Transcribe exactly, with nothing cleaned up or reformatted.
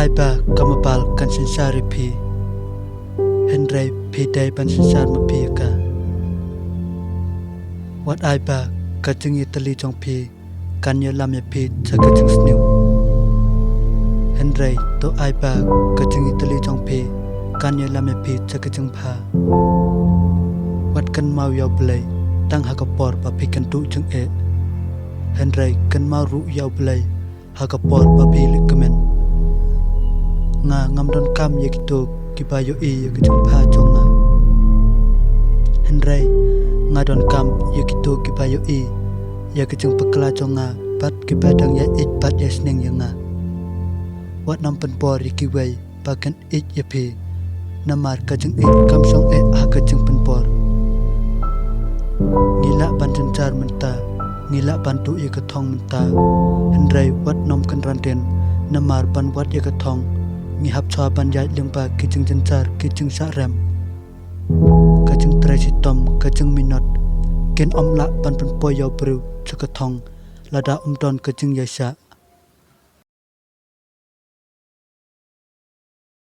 Ai ba ka mabal kan synshar ïa phi, hynrei phi dei ban synshar ma phi ïa ka. Wat ai ba ka jingïatylli jong phi kan ïalam ïa phi sha ka jingsniew, hynrei to ai ba ka jingïatylli jong phi kan ïalam ïa phi sha ka jingbha. Wat kynmaw ïa U Blei tang ha ka por ba phi kynduh jingeh, hynrei kynmaw ruh ïa U Blei ha ka por ba phi leh kmen. Nga ngam donkam ïa kito kiba ïohi ïa ka jingbha jong nga, hynrei nga donkam ïa kito kiba ïohi ïa ka jingbakla jong nga bad kiba dang ïaieit bad ïasneng ïa nga. Wat nym pynbor ïa kiwei ba kin ïeit ïa phi, namar ka jingïeit kam shong eh ha ka jingpynbor. Ngi lah ban jynjar mynta, ngi lah ban duh ïa ka thong mynta, hynrei wat nym kynran dien, namar ban wad ïa ka thong ngi hap shuwa ban ïaid lyngba ki jingjynjar, ki jingshah rem, ka jingtrei shitom, ka jingminot. Kin ym lah ban pynpoi ïa u briew sha ka thong lada ym don ka jingïaishah.